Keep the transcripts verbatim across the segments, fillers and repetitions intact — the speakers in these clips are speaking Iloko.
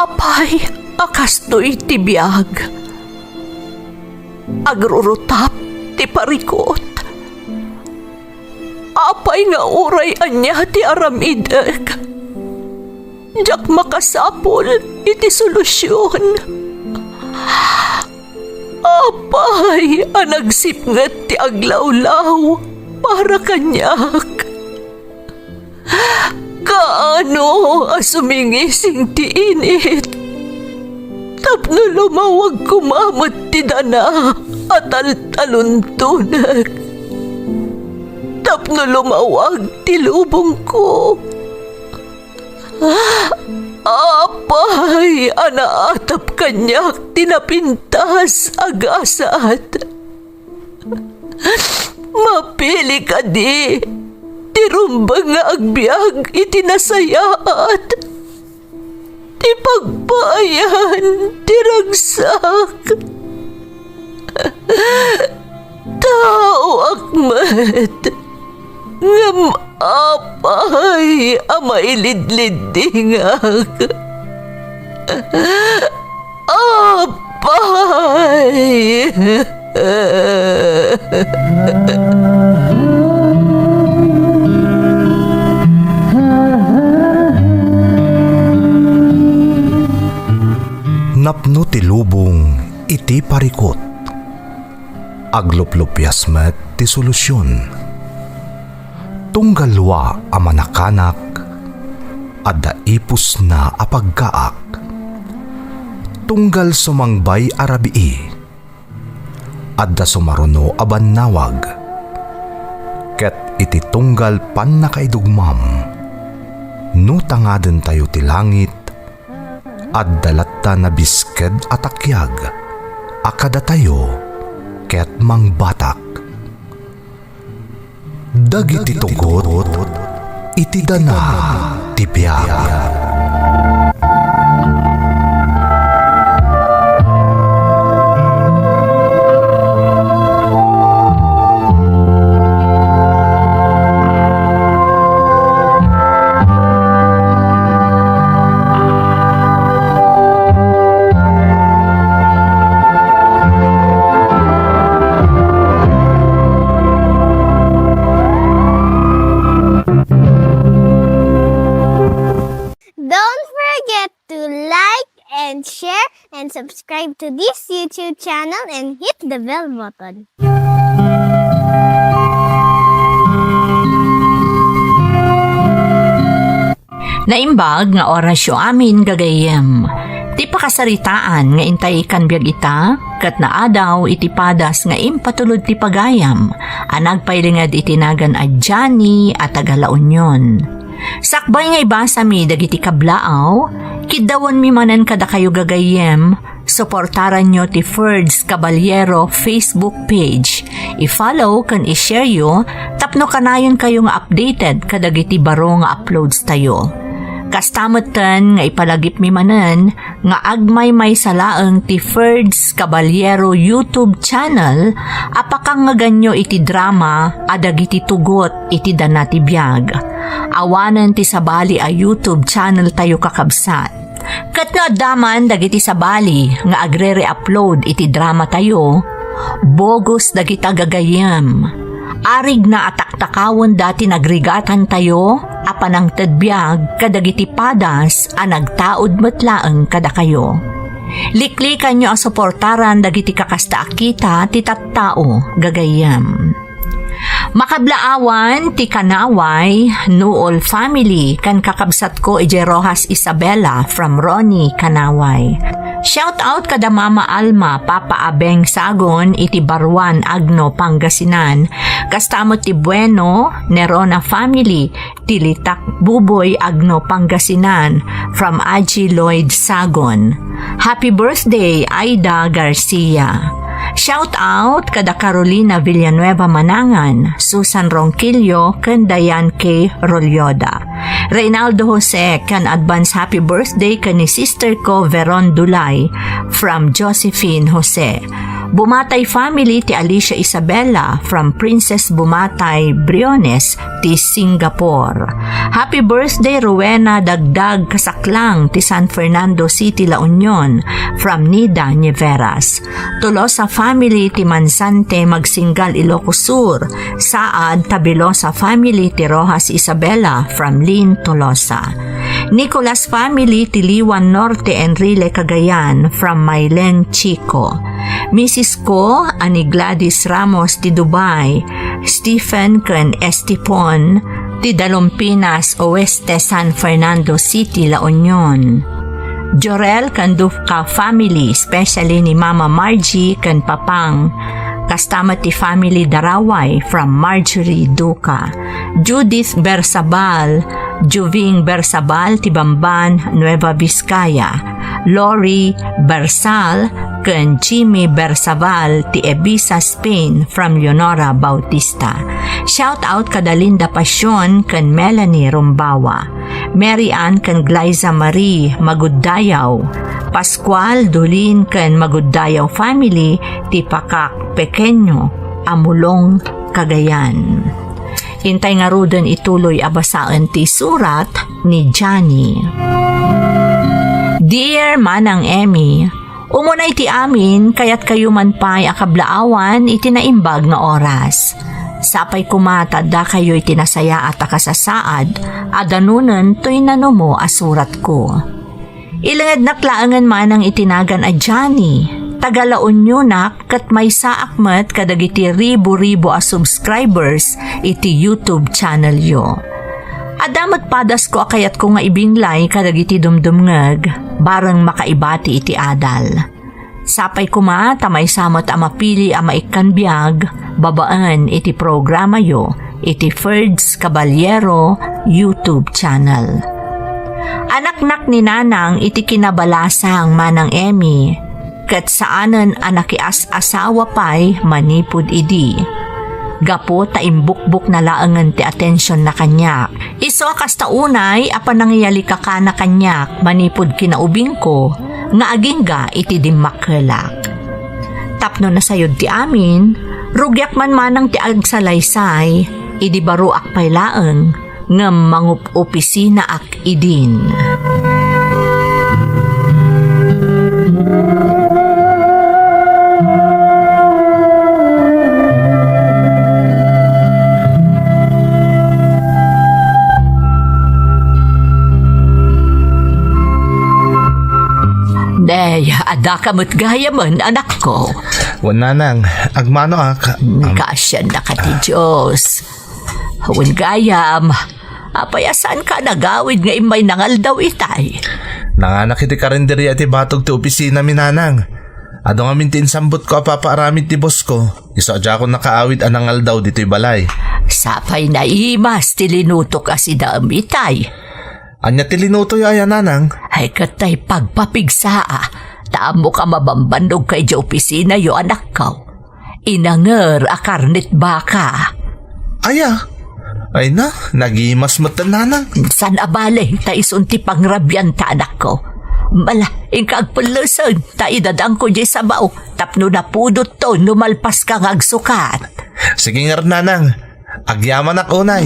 Apay a kastoy ti biag? Agrurutap ti parikut. Apay nga uray ania ti aramidek, diak makasapul iti solusion. Apay a nagsipnget ti aglawlaw para kaniak? Kaano a sumingising ti init tapno lumawag koma met ti dana a taltaluntonek, tapno lumawag ti lubongko? Apay a naatap kaniak ti napintas a gasat? Mapili kadi ti rumbeng nga agbiag iti nasayaat, ti pagpaayan ti ragsak? Taoak met, ngem apay a mailidliddingak? Apay! Napno ti lubong iti parikut. Agluplupias met ti solusion. Tunggal wa a manakanak, adda ipusna a paggaak. Tunggal sumangbay a rabii, adda sumaruno a bannawag. Ket iti tunggal pannakaidugmam, no tangadentayo ti langit, adda latta nabisked a takiag a kadatayo ket mangbatak. Dagiti tugot iti dana ti biag. Don't forget to like and share and subscribe to this YouTube channel and hit the bell button. Naimbag nga orasyo amin, gagayyem. Ti pakasaritaan nga intay ikan biag ita, ket naadaw iti padas nga impatulod ti pagayam a nagpailinged iti nagan a Johnny a taga La Union. Sakbay nga ibasami dagiti kablaaw, kiddawenmi manen kadakayo, gagayyem, suportaranyo ti Ferds Caballero Facebook page. I-follow ken i-shareyo tapno kanayonkayo nga updated kadagiti baro nga uploadstayo. Kasta metten nga ipalagipmi manen nga agmaymaysa laeng ti Ferds Caballero YouTube channel a pakangngeganyo iti drama a dagiti tugot iti dana ti biag. Awanen ti sabali a YouTube channel tayo, kakabsat. Ket no adda man dagiti sabali nga agre-re-upload iti dramatayo, bogus dagita, gagayyem. Arigna a taktakawenda ti nagrigatantayo a panangted biag kadagiti padas a nagtaud met laeng kadakayo. Liklikanyo a suportaran dagiti kakasta a kita ti tattao, gagayyem. Makablaawan ti Kanaway, Nuol family, ken kakabsatko idiay Roxas Isabela from Ronnie, Kanaway. Shout out kada Mama Alma, Papa Abeng Sagon iti Baruan, Agno, Pangasinan. Kasta met ti Bueno, Nerona family, ti Litak Buboy, Agno, Pangasinan, from Aji Lloyd Sagon. Happy birthday, Aida Garcia. Shout out kada Carolina Villanueva Manangan, Susan Ronquillo, ken Diane K. Rolyoda. Reynaldo Jose, ken advance happy birthday ken ni sister ko, Veron Dulay, from Josephine Jose. Bumatay family ti Alicia Isabela from Princess Bumatay Briones ti Singapore. Happy birthday, Rowena Dagdag Kasaklang ti San Fernando City, La Union from Nida Nieveras. Tolosa family ti Mansante Magsinggal, Ilocos Sur. Saad, Tabilosa family ti Rojas Isabela from Lynn Tolosa. Nicolas family ti Liwan Norte, Enrile, Cagayan from Mylene Chico. Misis ko a ni Gladys Ramos ti Dubai, Stephen ken Estipon ti Dalompinas Oeste, San Fernando City, La Union. Jorel ken Duca family, especially ni Mama Margie ken Papang. Kasta met ti family Daraway from Marjorie Duca. Judith Bersabal, Juving Bersabal ti Bamban, Nueva Vizcaya. Lori Bersal ken Jimmy Bersabal ti Ibiza, Spain from Leonora Bautista. Shout out kada Linda Pasion ken Melanie Rumbawa. Mary Ann ken Glyza Marie Maguddayaw, Pascual, Dulin ken Maguddayaw family ti Pakak Pequeño, Amulong, Cagayan. Intay ngaruden ituloy a basaen ti surat ni Johnny. Dear Manang Emmy, Umuna iti amin, kayatkayo man pay a kablaawan iti naimbag nga oras. Sapay koma ta addakayo iti nasayaat a kasasaad a danunen toy nanumo a suratko. Ilengednak laengen manang iti nagan a Johnny, taga La Unionak ket maysaak met kadagiti ribo-ribo a subscribers iti YouTube channelyo. Adda met padasko a kayatko nga ibinglay kadagiti dumdumngeg, bareng makaibati iti adal. Sapay koma ta maysa met a mapili a maikkan biag babaen iti programayo iti Ferds Caballero YouTube channel. Anaknak ni Nanang iti kinabalasang, Manang Emmy, ket saanen a nakias-asawa pay manipud idi. Gapu ta imbukbokna laengen ti atensionna kaniak. Isu a kasta unay a panangiyalikakana kaniak manipud kinaubingko nga agingga iti dimmakkelak. Tapno nasayod ti amin, rugiak man manang ti agsalaysay, idi baroak pay laeng ngem mangup-opisinaak idin. Nay, adda ka met gayamen, anakko. Wen, Nanang, agmanoak. Kaasian na ka ti Dios. Wen gayam, apay a saan ka nagawid nga immay nangaldaw itay? Nanganak iti karinderia iti batog ti opisina mi, Nanang. Adu ngamin ti insambutko a papaaramid ti boss ko. Isu a diakon nakaawid a nangaldaw ditoy balay. Sapay naimas ti linutok a sidaem itay. Ania ti linutoyo aya, Nanang? Ay, ket tay pagpapigsaa, ta ammok a mabambannog ka idiay opisinayo, anakko. Inanger a karnet baka. Aya? Ay na, nagimas met, Nanang. Saan a bale, ta isun ti pangrabianta, anakko. Mala, inka agpellesen, ta idadangko diay sabaw, tapno napudotto no malpaska nga agsukat. Sige ngarud, Nanang. Agyamanak unay.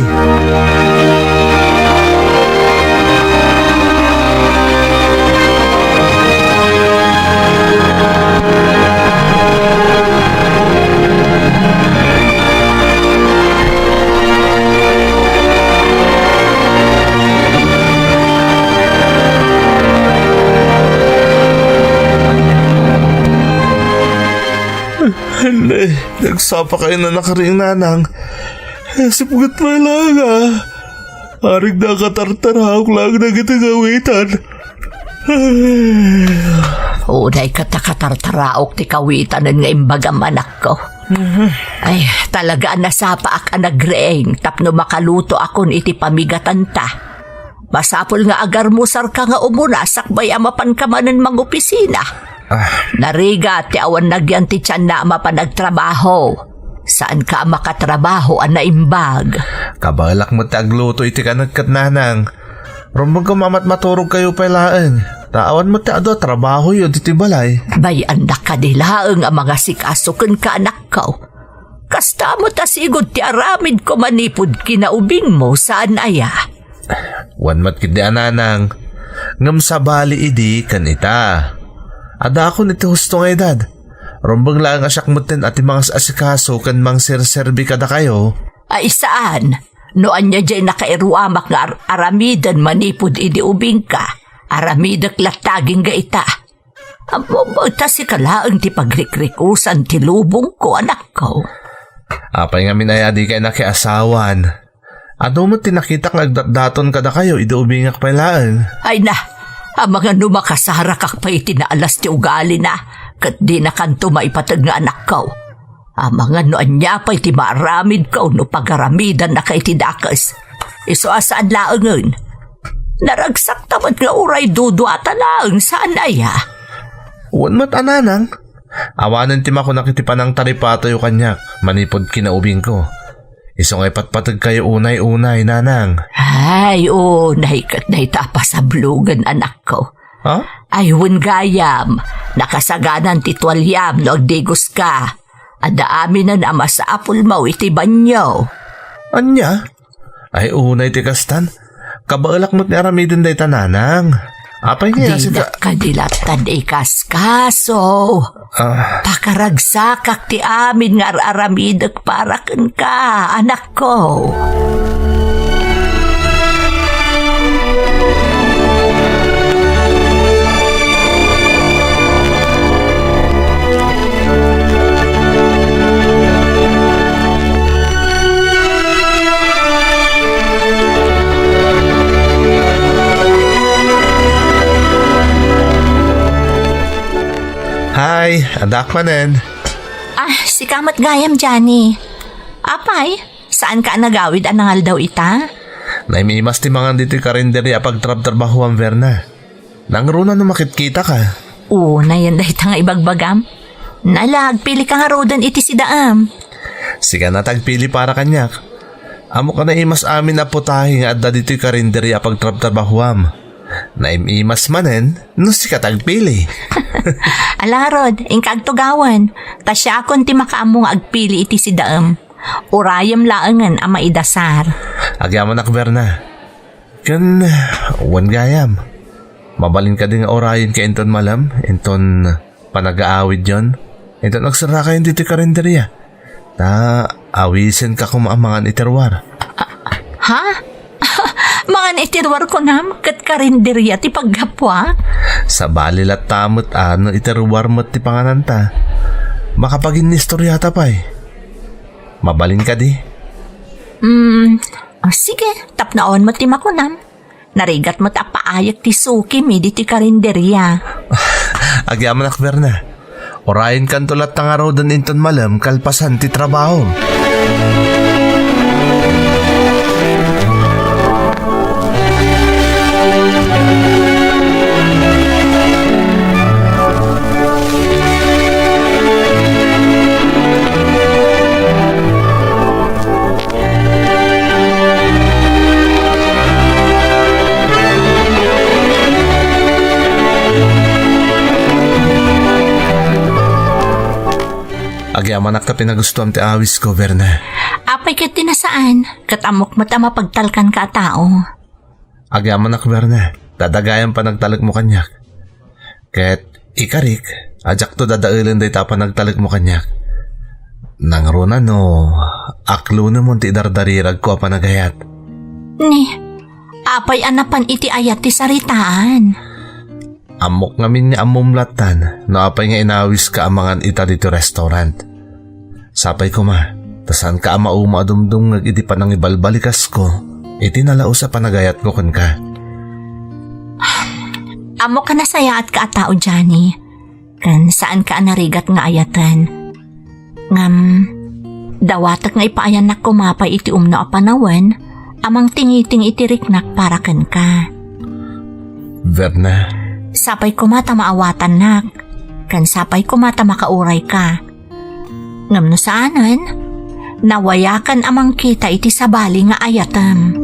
Ania, nagsapa kayo na nakariing, Nanang. Sipnget pay laeng, a. Arik da katartaraok laeng dagiti kawitan. Unay ket a katartaraok ti kawitanen nga imbagam, anakko. Ay, talaga a nasapaak a nagriing tapno makalutoakon iti pamigatanta. Masapul nga agarmusarka nga umuna sakbay a mapanka manen mangopisina. Ah. Narigat ti awan nagyan ti tianna a mapan agtrabaho. Saanka a makatrabaho a naimbag. Kabaelak met ti agluto iti kanek ket, Nanang. Rumbeng koma met maturog kayo pay laeng. Ta awan met ti adu a trabahoyo ditoy balay. Bay-annak kadi laeng a mangasikaso kenka, anakko. Kasta met a sigud ti aramidko manipud kinaubingmo, saan aya? Wen met ketdi a nanang, ngem sabali idi ken ita. Adakon iti husto nga edad. Rumbeng laeng a siak metten a ti mangas-asikaso ken mangserserbi kadakayo. Ay saan, no ania diay nakairuamak nga ar-, aramiden manipud idi ubingka, aramidek latta agingga ita. Ammom ta sika laeng ti pagrikrikusan ti lubongko, anakko. Apay ngamin aya dikay nakiasawan? Adu met ti nakitak nga agdatdaton kadakayo idi ubingak pay laeng. Ay na, amangan no makasarakak pay iti naalas ti ugalina, ket dinakanto maipateg nga anakko. Amangan no ania pay ti maaramidko no pagaramidannaka iti dakes. Isu a saan laengen. Naragsakta met nga uray duduata laeng, saan aya? Wen met a nanang. Awanen ti makunak iti panangtaripatoyo kaniak manipud kinaubingko. Isu nga ipatpategkayo unay-unay, nanang. Ay, unay ket dayta a pasablogen, anakko. Ha? Ay, wen gayam, nakasaganan ti tualiam no agdigoska. Adda aminen a masapulmo iti banio. Ania? Ay, unay ti kastan. Kabaelak met ni aramiden dayta, nanang. Apay nga sika? Dinak kadi latta ikaskaso. Ah. Pakaragsakak ti amin nga ar-aramidek para kenka, anakko. Hi, addaak manen. Ah, sika met gayam, Johnny. Apay, saanka a nagawid a nangaldaw ita? Naim-imas ti mangan ditoy karinderia a pagtrabtrabahuam, Verna. Nangruna no makitkitaka. Unayen dayta nga ibagbagam. Nala, agpilika ngaruden iti sidaem. Sika na ti agpili para kaniak. Ammok a naimas amin a putahe nga adda ditoy karinderia a pagtrabtrabahuam. Naim-imas manen no sika ti agpili. Ala ngarud, inka agtugawen. Ta siakon ti makaammo nga agpili iti sidaem. Urayem laengen a maidasar. Agyamanak, Verna. Ken, wen gayam, mabalin kadi nga urayenka inton malem, inton panagaawidyon, inton agserrakayon ditoy karinderia. Ta awisenka koma a mangan iti ruar. Ha? Mangan iti ruar kunam, ket karinderia ti paggapuak? Sabali latta met a no iti ruar met ti pangananta. Makapaginnistoriata pay. Mabalin kadi? Mm, o sige, tapno awan met ti makunam. Narigat met a paayek ti sukim idi ti karinderia. Agyamanak, Verna. Urayenkanto latta ngaruden inton malem kalpasan ti trabahom. Agyamanak ta pinagustuam ti awisko, Verna. Apay ket ti nasaan, ket ammok met a mapagtalkanka a tao. Agyamanak, Verna, ta dagayam panagtalekmo kaniak. Ket ikarik, a diakto dadaelen dayta a panagtalekmo kaniak. Nangruna no aklonemon ti idardariragko a panagayat. Ni, apay a napan iti ayat ti saritaan? Ammok ngamin nga ammom lattan no apay nga inawiska a mangan ita ditoy restaurant. Sapay koma, ta saanka a mauma a dumdumngeg iti panangibalbalikasko iti nalaus a panagayatko kenka. Ammok a nasayaatka a tao, Johnny, ken saanka a narigat nga ayaten. Ngem, dawatek nga ipaayannak koma pay iti umno a panawen a mangtingiting iti riknak para kenka. Verna. Sapay koma ta maawatannak, ken sapay koma ta makaurayka. Ngem no saanen, nawayakan a mangkita iti sabali nga ayatem.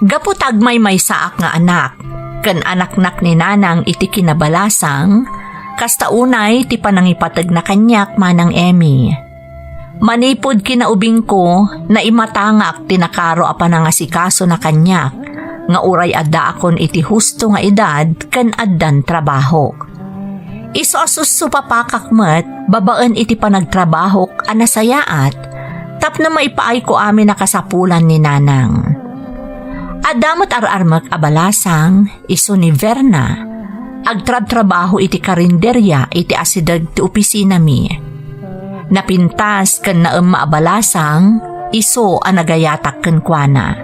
Gapu ta agmaymaysaak nga anak, ken anaknak ni Nanang iti kinabalasang, kasta unay ti panangipategna kaniak, Manang Emmy. Manipud kinaubingko, naimatangak ti nakaro a panangasikasona kaniak, nga uray addaakon iti husto nga edad ken addan trabahok. Isu a sussupapakak met babaen iti panagtrabahok a nasayaat tapno maipaayko amin a kasapulan ni Nanang. Adda met ar-armek a balasang, isu ni Verna. Agtrabtrabaho iti karinderia iti asideg ti opisinami. Napintas ken naemma a balasang, isu a nagayatak kenkuana.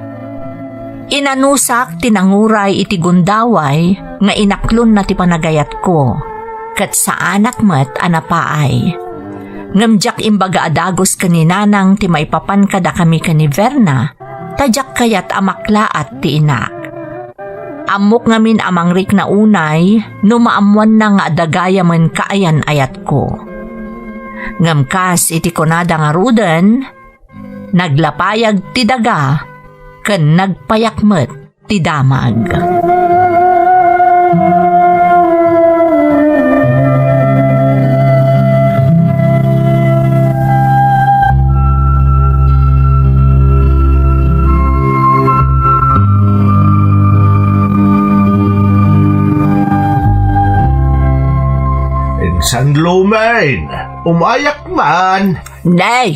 Inanusak ti nanguray iti gundaway nga inaklonna ti panagayatko, ket saanak met a napaay. Ngem diak imbaga a dagus ken ni Nanang ti maipapan kadakami ken ni Verna, ta diak kayat a maklaat ti inak. Ammok ngamin a mangrikna unay no maammoanna nga adda gayamen kaayan-ayatko. Ngem kas iti kunada ngaruden, naglapayag ti daga ken nagpayak met ti damag. Insan Lumen, umayak man. Nay,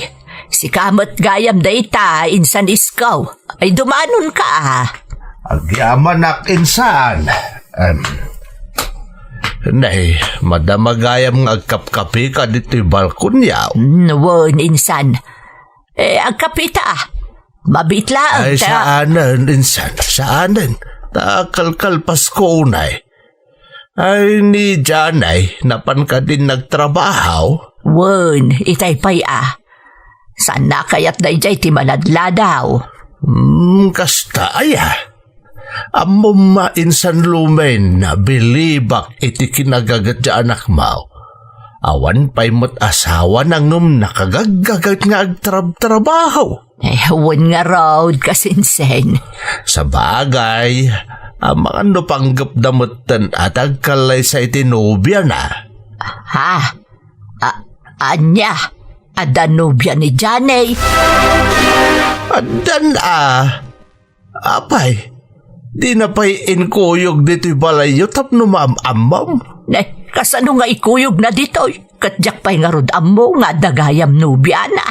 sika met gayam dayta, Insan Isko. Ay, dumanonka, a. Agyamanak, Insan. Em, nay, madama gayam nga agkapkapika ditoy balkon, yaw. Mm, wen, Insan. Eh, agkapita, a. Mabiit laeng. Ay, ta saanen, Insan, saanen. Ta kalkalpasko unay. Ay, ni Janay, napan kadin nagtrabaho? Wen, itay pay, a. Saanna a kayat daydiay ti maladladaw? Hmm, kasta aya. Ammom, Insan Lumen, nabilibak iti kinagaget ti anakmo. Awan pay met asawana ngem nakagaggaget nga agtrabtrabaho. Eh, wen ngarud, kasinsen. Sabagay, amangan no panggepda metten a ti agkallaysa iti nobiana. Ha? A-, ania? Adda nobia ni Janay? Addan a. Apay, dina pay inkuyog ditoy balayyo tapno maam-ammom? Ne, kasano nga ikuyogna ditoy? Ket diak pay ngarud ammo nga adda gayam nobiana.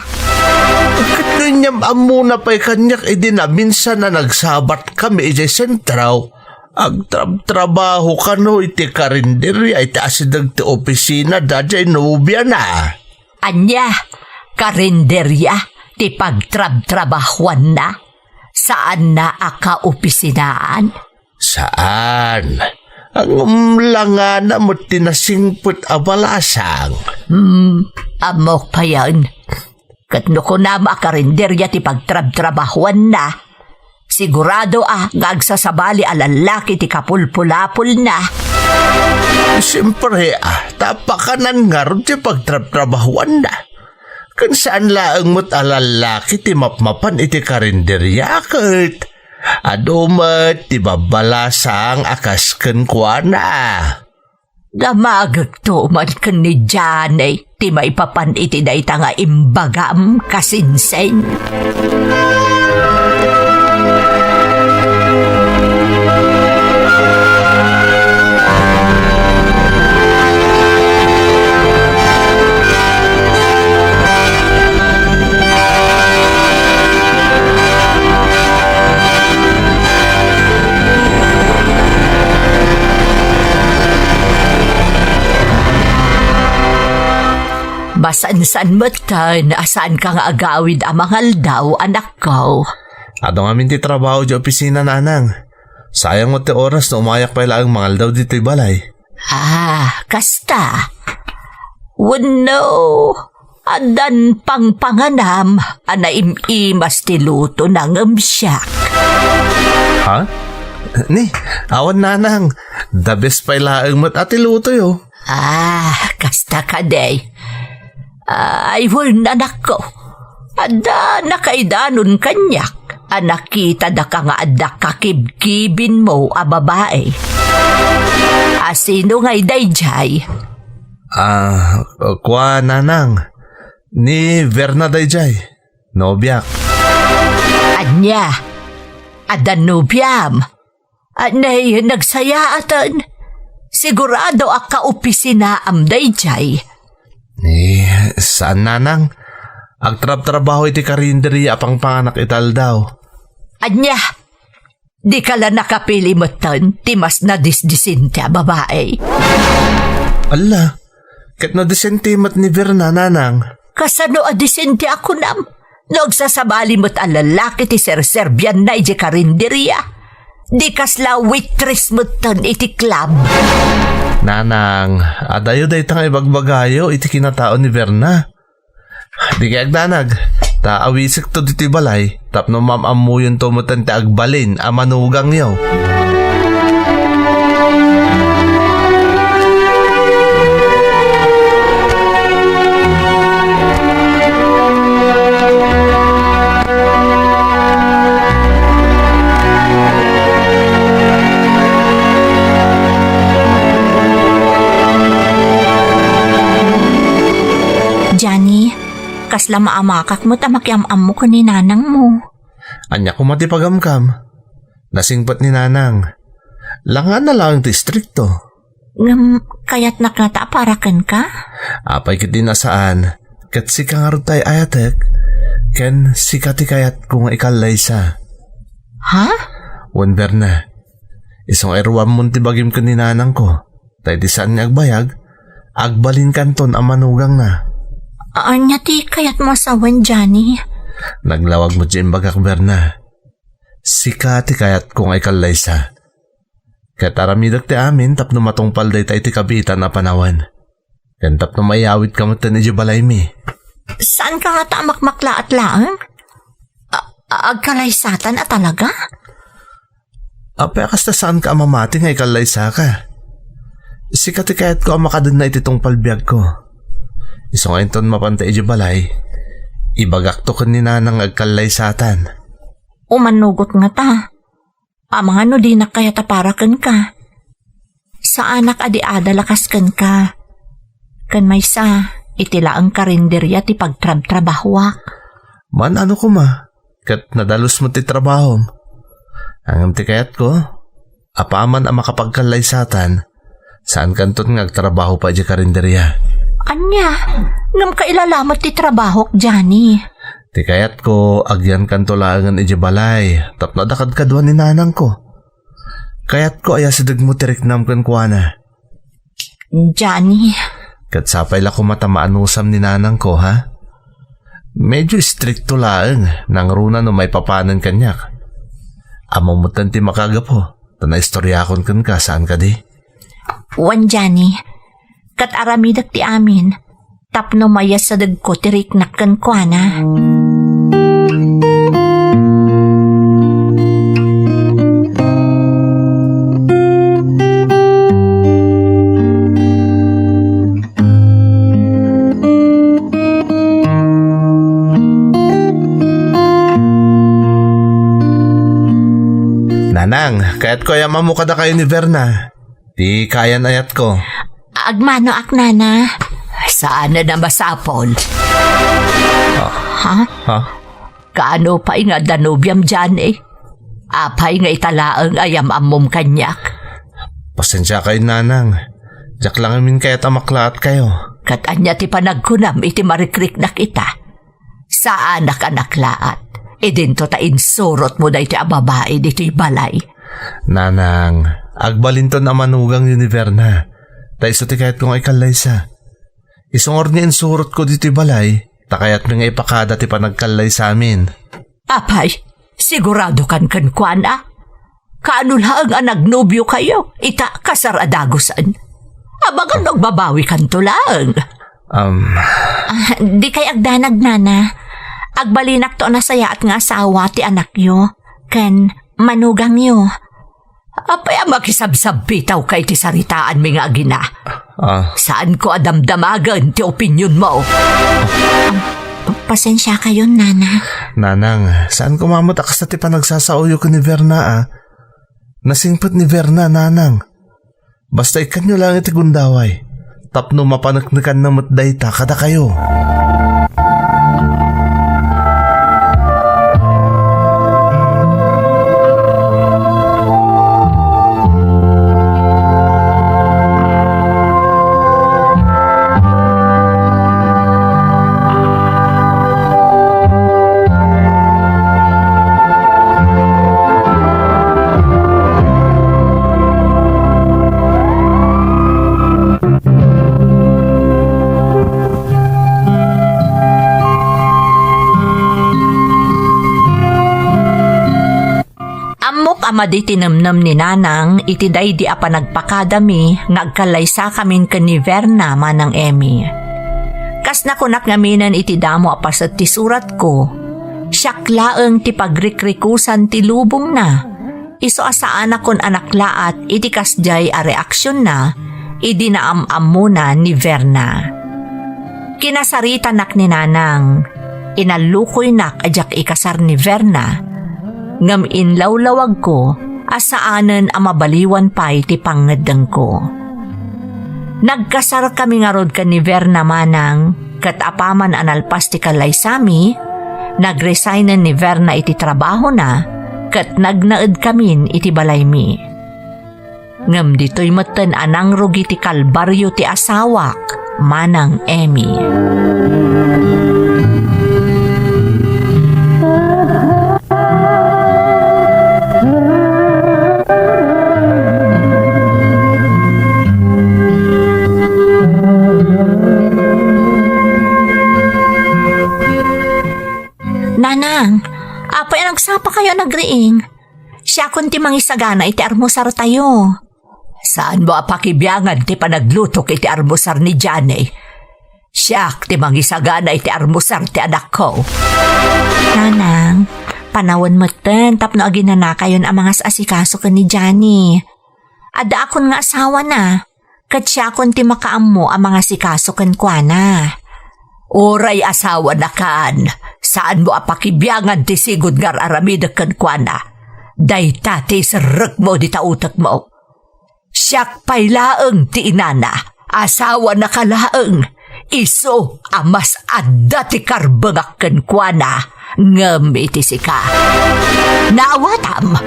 Ket no inyam-ammona pay kaniak idi naminsan a nagsabatkami idiay sentro, agtrabtrabaho kano iti karinderia iti asideg ti opisina daydiay nobiana. Ania? Karinderia ti pagtrabtrabahuanna? Saanna a kaopisinaan? Saan. Ngem langana met ti nasingpet a balasang. Hmm, ammok payen. Ket no kunam a karinderia ti pagtrabtrabahuanna, sigurado a nga agsasabali a lallaki ti kapulpulapolna. Siempre a, ta pakanan ngarud ti pagtrabtrabahuanna. Ken saan laeng met a lallaki ti mapmapan iti karinderia ket adu met ti babbalasang a kas kenkuana. Damagekto man ken ni Janay ti maipapan iti dayta nga imbagam, kasinsen. Masansan metten a saanka nga agawid a mangaldaw, anakko. Adu ngamin ti trabaho di opisina, nanang. Sayang met ti oras no umayak pay laeng mangaldaw ditoy balay. Ah, kasta. Wenno, addan pangpanganam a naim-imas ti lutona ngem siak. Ha? Ni, awan, nanang. The best pay laeng met a ti lutoyo. Ah, kasta kadi. Ay, wen, anakko. Adda nakaidanon kaniak. a nakitadaka nga adda kakibkibinmo a babai. A sino ngay daydiay? Ah, kua, nanang. Ni Verna daydiay. Nobiak. Ania? Adda nobiam? Anay, nagsayaaten. Sigurado a kaopisinaam daydiay. Eh, saan, nanang? Agtrabtrabaho iti karinderia a pangpanganak iti aldaw. Ania? Dika la nakapili metten ti mas nadisdisente a babae? Alla, ket nadisente met ni Verna, nanang. Kasano a disente a kunam? No agsasabali met a lalaki ti serserbianna idiay karinderia, di kasla waitress metten iti club. Nanang, adayo dayta nga ibagbagayo iti kinatao ni Verna. Di kay agdanag, ta awisekto ditoy balay tapno maam-ammuyonto metten ti agbalin a manugangyo. Johnny, kasla maamakak met a makiam-ammo ken ni nanangmo. Ania koma ti pagamkam? Nasingpet ni nanang. Langana laeng ti istrikto. Ngem kayatnak ngata a para kenka? Apay ket di nasaan, ket sika ngarud tay ayatek, ken sika ti kayatko nga ikallaysa. Ha? Wen Berna, isu nga iruammon ti bagim ken ni nanangko, ta idi saan nga agbayag, agbalinkanton a manugangna. Ania ti kayatmo a sawen, Johnny? Naglawag met ti imbagak, Berna. Sika ti kayatko nga ikallaysa. Ket aramidek ti amin tapno matungpal dayta iti kabiitan a panawen. Ken tapno maiyawitka metten idiay balaymi. Saanka ngata a makmaklaat laeng? A-, a-, agkalaysatan a talaga? Apay a kasta saanka a mamati nga ikallaysaka? Sika ti kayatko a makadenna iti tungpal biagko. Isu nga inton mapanta idiay balay, ibagakto ken ni nanang nga agkallaysatan. Umanugot ngata. Amangan no dinak kayat a para kenka. Saanak a di adal a kas kenka. Ken maysa, iti laeng karinderia ti pagtrabtrabahoak. Man-ano koma, ket nadalus met ti trabahom. Ngem ti kayatko, apaman a makapagkallaysatan, saankanton nga agtrabaho pay idiay karinderia. Ania? Ngem kailalamet ti trabahok, Johnny. Ti kayatko, agyankanto laengen idiay balay, tapno adda kadkaduan ni nanangko. Kayatko a yasidegmo ti riknam kenkuana. Johnny. Ket sapay la koma ta maanusam ni nanangko, ha? Medyo istrikto laeng, nangruna no maipapanen kaniak. Ammom metten ti makagapu, ta naistoriakon kenka, saan kadi? Wen, Johnny, ket aramidek ti amin tapno mayasadegko ti riknak kenkuana. Nanang, kayatko a yam-ammo kadakayo ni Verna. Ti kayan-ayatko. Agmanoak, Nana. Saan a masapul? Ah. Ha? Ha? Kaano pay nga adda nobiam, Johnny? Apay nga ita laeng a yam-ammom kaniak? Pasensiakayo, Nanang. Diak la ngamin kayat a maklaatkayo. Ket ania ti panagkunam iti marikriknak ita? Saanak a naklaat. Idinto ta insurotmo daytoy a babai ditoy balay. Nanang, agbalinton a manugangyo ni Verna. Ta isu ti kayatko nga ikallaysa. Isu ngarud nga insurotko ditoy balay, ta kayatmi nga ipakada ti panagkallaysamin. Apay, siguradokan kenkuana? Kaano laeng a nagnobiokayo, ita kasar a dagusen? Amangan no agbabawikanto laeng. Um. Ah, di kay agdanag, Nana. Agbalinakto a nasayaat nga asawa ti anakyo, ken manugangyo. Apay a makisabsabpitawka iti saritaanmi nga agina? Ah. Saanko a damdamagen ti opinionmo. Pasensiakayon, Nana. Nanang, saan ko mamet a kasta ti panagsasaoyo ken ni Verna, a? Nasingpet ni Verna, Nanang. Basta ikkanyo laeng iti gundaway, tapno mapaneknekanna met dayta kadakayo. Ammok a madi ti nemnem ni Nanang iti daydi a panagpakadami nga agkallaysakamin ken ni Verna, Manang Emmy. Kas nakunak ngaminen iti damo a paset ti suratko, siak laeng ti pagrikrikusan ti lubongna. Isu a saanakon a naklaat iti kasdiay a reaksionna idi naam-ammona ni Verna. Kinasaritanak ni Nanang. Inallukoynak a diak ikasar ni Verna, ngem inlawlawagko a saanen a mabaliwan pay ti pangngeddengko. Nagkasarkami ngarud ken ni Verna, Manang, ket apaman a nalpas ti kallaysami, nagresignen ni Verna iti trabahona ket nagnaedkamin iti balaymi. Ngem ditoy metten a nangrugi ti kalbario ti asawak, Manang Emmy. Nanang, apay a nagsapakayo a nagriing? Siakon ti mangisagana iti almusartayo. Saanmo a pakibiangan ti panaglutok iti almusar ni Johnny. Siak ti mangisagana iti almusar ti anakko. Nanang, panawen metten tapno aginanakayon a mangas-asikaso ken ni Johnny. Addaakon nga asawana, ket siakon ti makaammo a mangasikaso kenkuana. Uray asawana kan, saanmo a pakibiangan ti sigud nga ar-aramidek kenkuana. Dayta ti iserrekmo dita utekmo. Siak pay laeng ti inana, asawanaka laeng, isu a mas adda ti karbengak kenkuana ngem iti sika. Naawatam!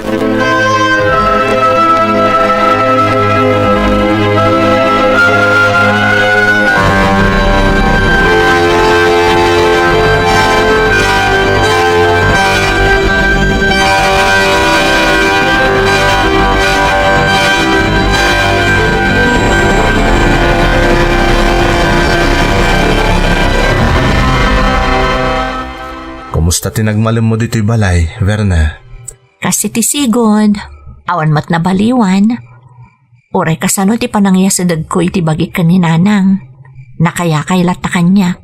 Kumusta ti nagmalemmo ditoy balay, Verna? Kas iti sigud, awan met nabaliwan. Uray kasano ti panangyasedegko iti bagik ken ni Nanang. Nakayakay latta kaniak.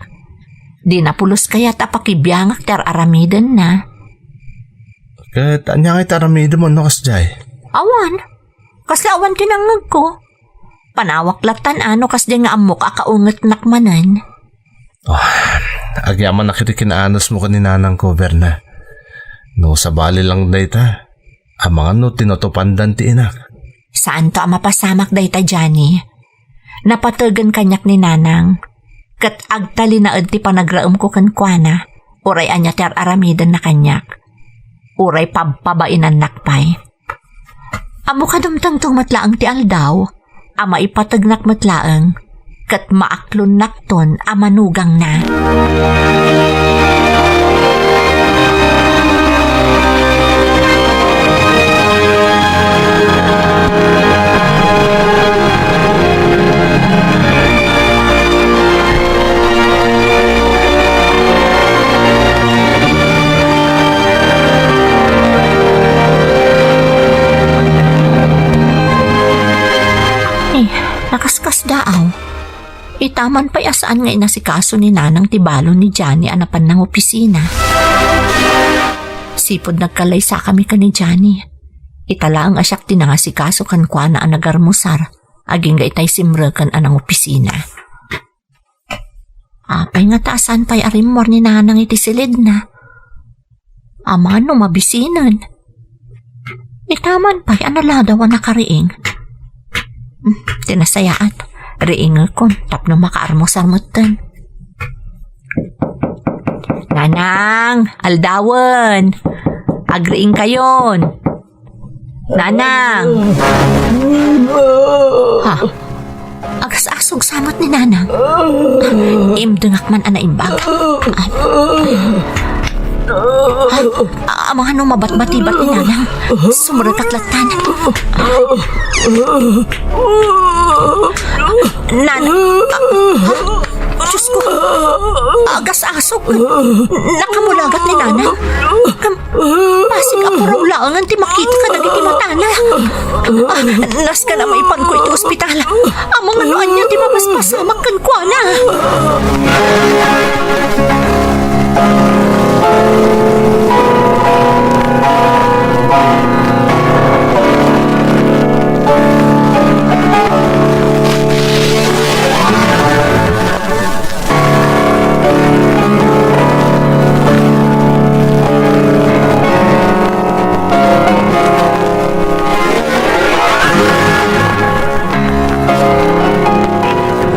Dina pulos kayat a pakibiangak ti ar-aramidenna. Ket ania ngay ti aramidem wenno kasdiay? Awan. Kasla awan ti nangngegko. Panawak lattan a no kasdiay nga ammok a kaungetnak manen. Oh, agyamanak iti kinaanosmo ken ni Nanangko, Verna. No sabali lang dayta, amangan no tinutupandan ti inak. Saanto a mapasamak dayta, Johnny. Napategen kaniak ni Nanang, ket agtalinaed ti panagraemko kenkuana, uray ania ti ar-aramidenna kaniak. Uray pabpabainannak pay. Ammok a dumtengto met laeng ti aldaw a maipategnak met laeng ket maaklonnakton a manugangna. Eh, nakaskasdaaw. Itaman pay a saan nga inasikaso ni Nanang ti balon ni Johnny a napan nangopisina. Sipud nagkallaysakami ken ni Johnny, ita laeng a siak ti nangasikaso kenkuana a nagarmusar agingga itay simreken a nangopisina. Apay nga ta saan pay a rimmuar ni Nanang iti silidna? Amangan no mabisinen. Itaman pay a naladaw a nakariing. Hmm, ti nasayaat. Riingekon tapno makaarmusar metten. Nanang, aldawen. Agriingkayon. Nanang! Ha? Agas-asog sa met ni Nanang. Imdengak man a naimbag. Ha? Amangan no mabatbatibat ni Nanang. Sumrekak lattan. Nanang! Ha? Diyos ko! Agas-asog! Nakamulagat ni Nanang! Basig a puraw laengen ti makita kadagiti matana. Ah, nasken a maipanko iti ospital. Amangan no ania ti mapaspasamak kenkuana.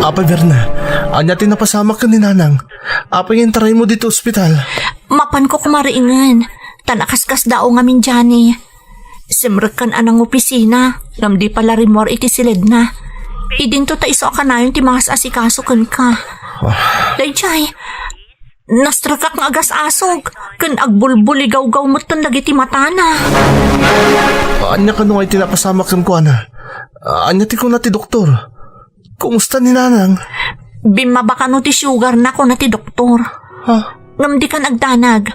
Apay, Berna, ania ti napasamak ken ni Nanang? Apay nga intaraymo ditoy ospital? Mapanko koma riingen, ta nakaskasdaaw ngamin, Johnny. Simrekkan a nangopisina, ngem di pay la rimmuar iti silidna. Idinto ta isu a kanayon ti mangas-asikaso kenka. Ah. Daydiay, nastrekak nga agas-asog, ken agbulbuligawgaw metten dagiti matana. Ania kano nga iti napasamak kenkuana? Ania ti kuna ti doktor? Kumusta ni Nanang? Bimmaba kano ti sugarna, kuna ti doktor. Ha? Ngem dikan agdanag.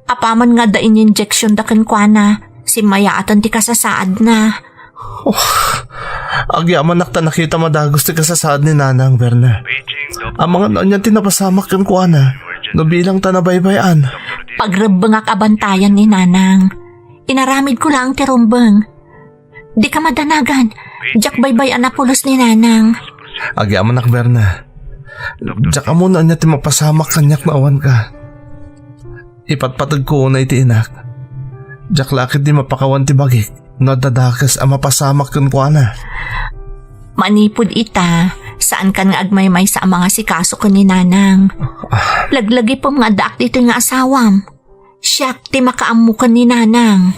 Apaman nga adda inyinjeksionda kenkuana, simmayaaten ti kasasaadna. Oh, agyamanak ta nakitam a dagus ti kasasaad ni Nanang, Berna. Amangan no ania ti napasamak kenkuana, no bilang ta nabaybay-an. Pagrebbengak a bantayan ni Nanang. Inaramidko laeng ti rumbeng. Dika madanagan. Diak baybay-an a pulos ni Nanang. Agyamanak, Berna. Diak ammo no ania ti mapasamak kaniak no awanka. Ipatpategko unay ti inak. Diak la ketdi mapakawan ti bagik no adda dakes a mapasamak kenkuana. Manipud ita, saankan nga agmaymaysa a mangasikaso ken ni Nanang. Ah. Laglagipem nga addaak ditoy nga asawam. Siak ti makaammo ken ni Nanang.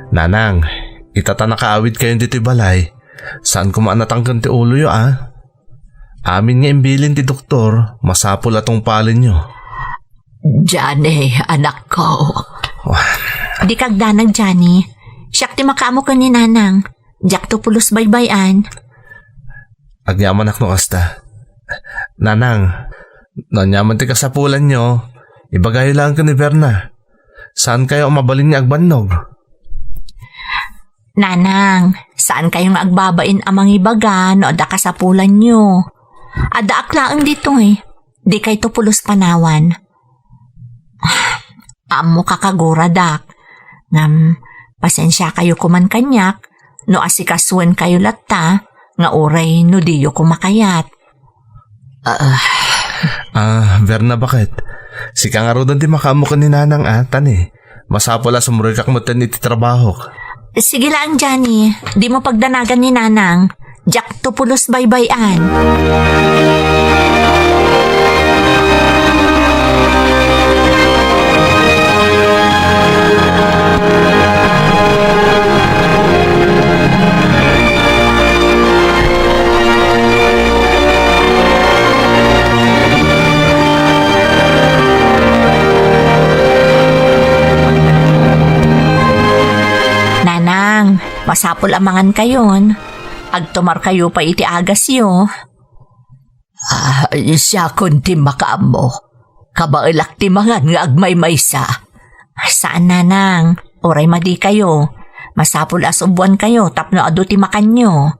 Nanang, ita ta nakaawidkayon ditoy balay, saan koma a natangken ti uloyo, a? Amin nga imbilin ti doktor, masapul a tungpalenyo. Johnny, anakko. Wah. Dika agdanag, Johnny. Siak ti makaammo ken ni Nanang. Diakto pulos baybay-an. Agyamanak no kasta. Nanang, no ania man ti kasapulanyo, ibagayo laeng ken ni Berna. Saankayo a mabalin nga agbannog? Nanang, saankayo nga agbabain a mangibaga no adda kasapulanyo. Addaak laeng ditoy. Dikayto pulos panawan. Ammok a kaguradak. Ngem, pasensiakayo koman kaniak no asikasoenkayo latta nga uray no diyo koma kayat. Ah. Ah, Berna, baket? Sika ngaruden ti makaammo ken ni Nanang, a, tani. Masapul a sumrekak metten iti trabahok. Sige laeng, Johnny. Dimo pagdanagan ni Nanang. Diakto pulos baybay-an. Nanang, masapul a mangankayon. Agtumarkayo pay iti agasyo. Ah, siakon ti makaammo. Kabaelak ti mangan nga agmaymaysa. Saan, Nanang. Uray madikayo, masapul a subbuankayo tapno adu ti makanyo.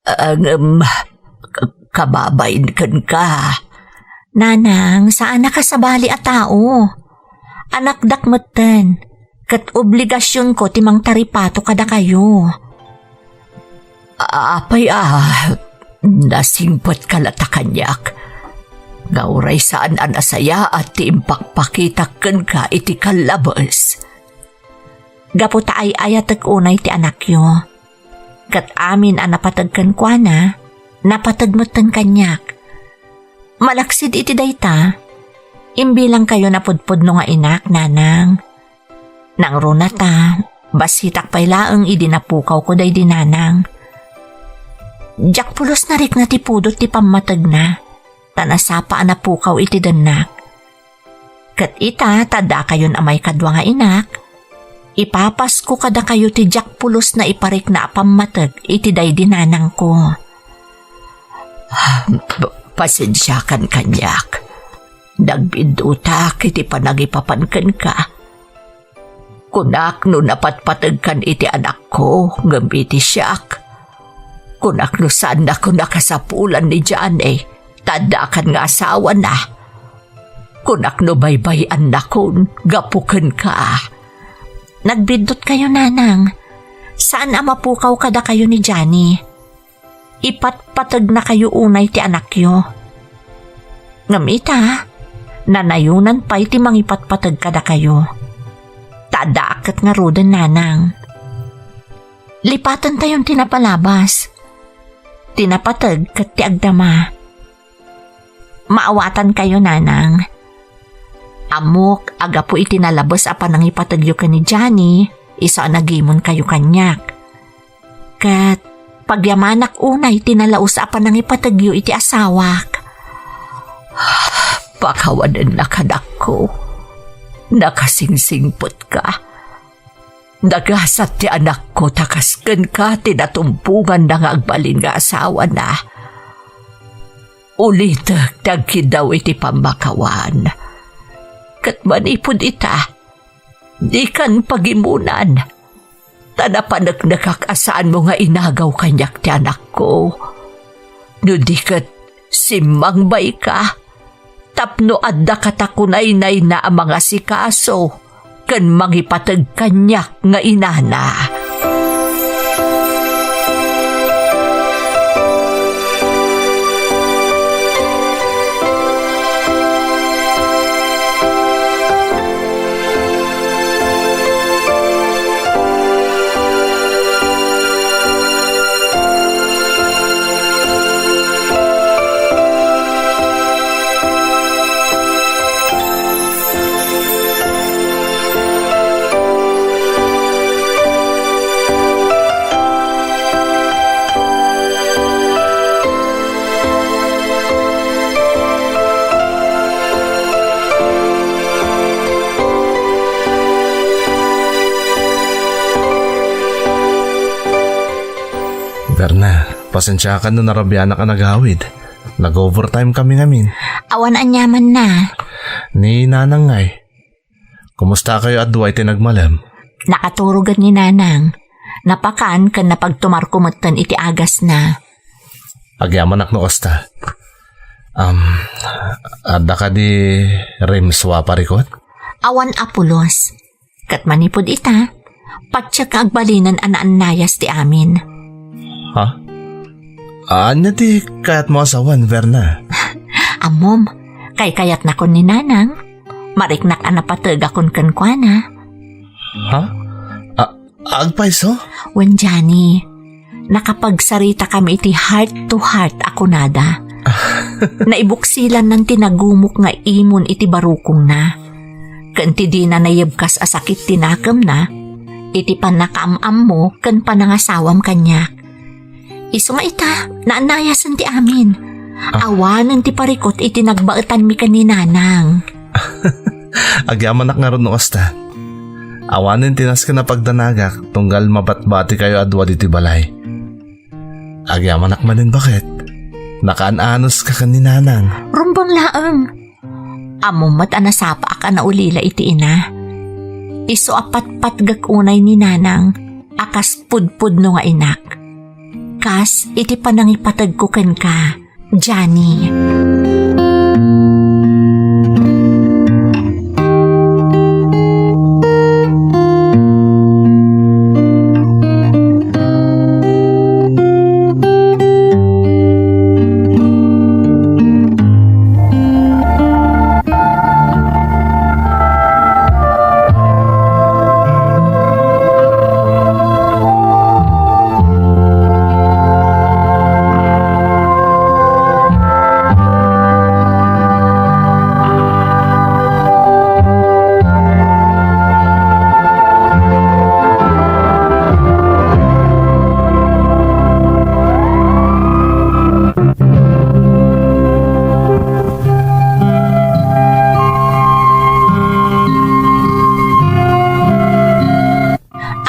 Ah, ngem, k-, kababain kenka. Nanang, saanak a sabali a tao. Anakdak metten, ket obligasionko ti mangtaripato kadakayo. A-, apay a, nasingpetka latta kaniak, nga uray saan a nasayaat ti impakpakitak kenka iti kallabes. Gapu ta ay-ayatek unay ti anakyo, ket amin a napateg kenkuana, napateg metten kaniak. Malaksid iti dayta, imbilangkayo napudpudno nga inak, nanang. Nangruna ta, bassitak pay laeng idi napukawko daydi nanang. Diak pulos narikna ti pudot ti pammategna, ta nasapa a napukaw iti dennak. Ket ita, ta addakayon a maikadua nga inak, ipapasko kadakayo ti diak pulos naiparikna a pammateg iti daydi nanangko. Ah, p-, pasensiakan kaniak. Nagbiddutak iti panangipapan kenka. Kunak no napatpategkan iti anakko, ngem iti siak, kunak no saannakon a kasapulan ni Johnny, ta addakan nga asawana. Kunak no baybay-annakon gapu kenka. Nagbiddutkayo, nanang. Saan a mapukaw kadakayo ni Johnny. Ipatpategnakayo unay ti anakyo. Ngem ita, nanayonan pay ti mangipatpateg kadakayo. Ta addaak ket ngaruden, nanang. Lipatentayon ti napalabas. Ti napateg ket ti agdama. Maawatankayo, nanang. Ammok a gapu iti nalabes a panangipategyo ken ni Johnny, isu a nagimonkayo kaniak. Ket pagyamanak unay ti nalaus a panangipategyo iti asawak. Pakawanennak, anakko. Nakasingsingpetka. Nagasat ti anakko ta kas kenka ti natumponganna nga agbalin nga asawana. Ulitek ti agkiddaw iti pammakawan. Ket manipud ita, dikan pagimunan, ta napaneknekak a saanmo nga inagaw kaniak ti anakko. No di ket simmangbayka, tapno adda katakunaynayna a mangasikaso ken mangipateg kaniak nga inana. Berna, pasensiakan no narabianak a nagawid. Nag-overtime kami ngamin. Awan aniamanna. Ni Nanang ngay. Kumusta kayo a dua iti nagmalem? Nakaturogan ni Nanang. Napakan ken napagtumarko metten iti agasna. Agyamanak no kasta. Am, adda kadi rimswa, parikot? Awan a pulos. Ket manipud ita, patiek nga agbalinen a naannayas ti amin. Ha? Ania ti kayatmo a sawen, Verna? Ammom, kaykayatnakon ni Nanang. Mariknak a napategakon kenkuana. Ha? A-, agpayso? Wen, Johnny, nakapagsaritakami iti heart to heart a kunada. Naibuksilannan ti nagumok nga imon iti barukongna. Ken ti dina nayebkas a sakit ti nakemna, iti pannakaam-ammo ken panangasawam kaniak. Isu nga ita, naannayasen ti amin. Ah. Awanen ti parikut iti nagbaetanmi ken ni Nanang. Agyamanak ngarud no kasta. Awanen ti nasken a pagdanagak tunggal mabatbatikayo a dua ditoy balay. Agyamanak manen baket. Nakaan-anos ka ken ni Nanang. Rumbeng laeng. Ammom met a nasapaak a naulila iti ina. isu a patpatgek unay ni Nanang a kas pudpudno nga inak. Kas iti panangipategko kenka, Johnny.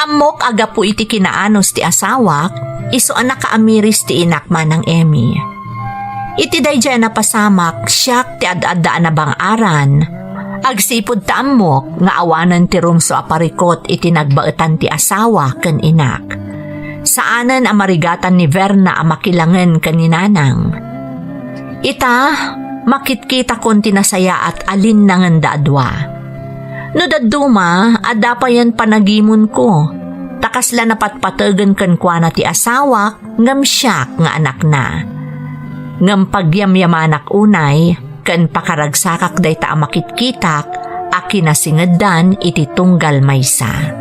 Ammok a gapu iti kinaanus ti asawak, isu a nakaamiris ti inak, Manang Emmy. Iti daydiay a napasamak, siak ti ad-adda a nabang-aran. Agsipud ta ammok nga awanen ti rumsua a parikut iti nagbaetan ti asawa ken inak. Saanen a marigatan ni Verna a makilangen ken ni Nanang. Ita, makitkitakon ti nasayaat a linnangenda a dua. No dadduma, adda payen panagimonko, ta kasla napatpategen kenkuana ti asawak ngem siak nga anakna. Ngem pagyamyamanak unay ken pakaragsakak dayta a makitkitak a kinasingeddan iti tunggal maysa.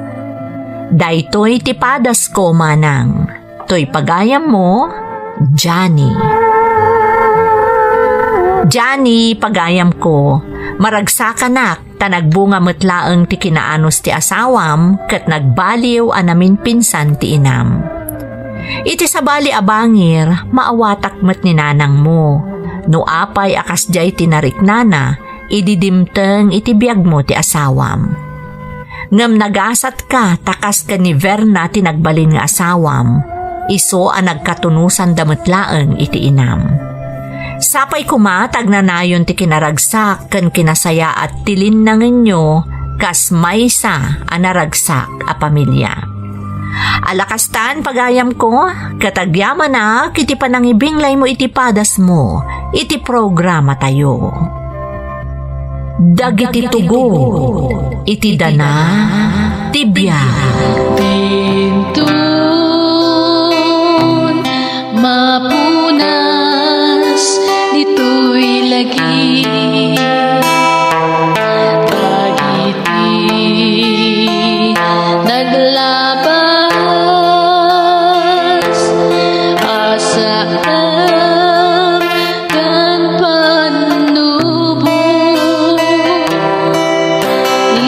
Daytoy ti padasko, Manang. Toy pagayammo, Johnny. Johnny, pagayamko, maragsakanak ta nagbunga met laeng ti kinaanus ti asawam ket nagbaliw a naminpinsan ti inam. Iti sabali a bangir, maawatak met ni nanangmo. No apay a kasdiay ti nariknana, idi dimteng iti biagmo ti asawam. Ngem nagasatka ta kas ken ni Verna ti nagbalin nga asawam, isu a nagkatunusanda met laeng iti inam. Sapay koma ta agnanayon ti kinaragsak ken kinasayaat ti linnangenyo kas maysa a naragsak a pamilia. Ala kastan, pagayamko, ket agyamanak iti panangibinglaymo iti padasmo iti programatayo. Dagiti tugot iti dana ti biag. Dintun mapunas ditoy lagi. Dagiti naglabas a saan ken pannubo,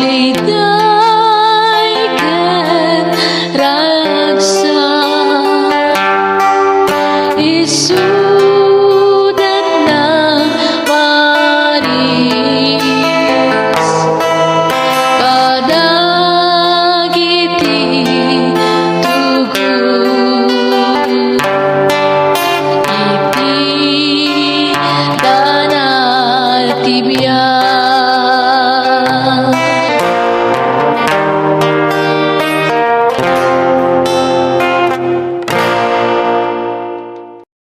liday ken ragsak, isuda nang paris kadagiti tugot iti dana ti biag.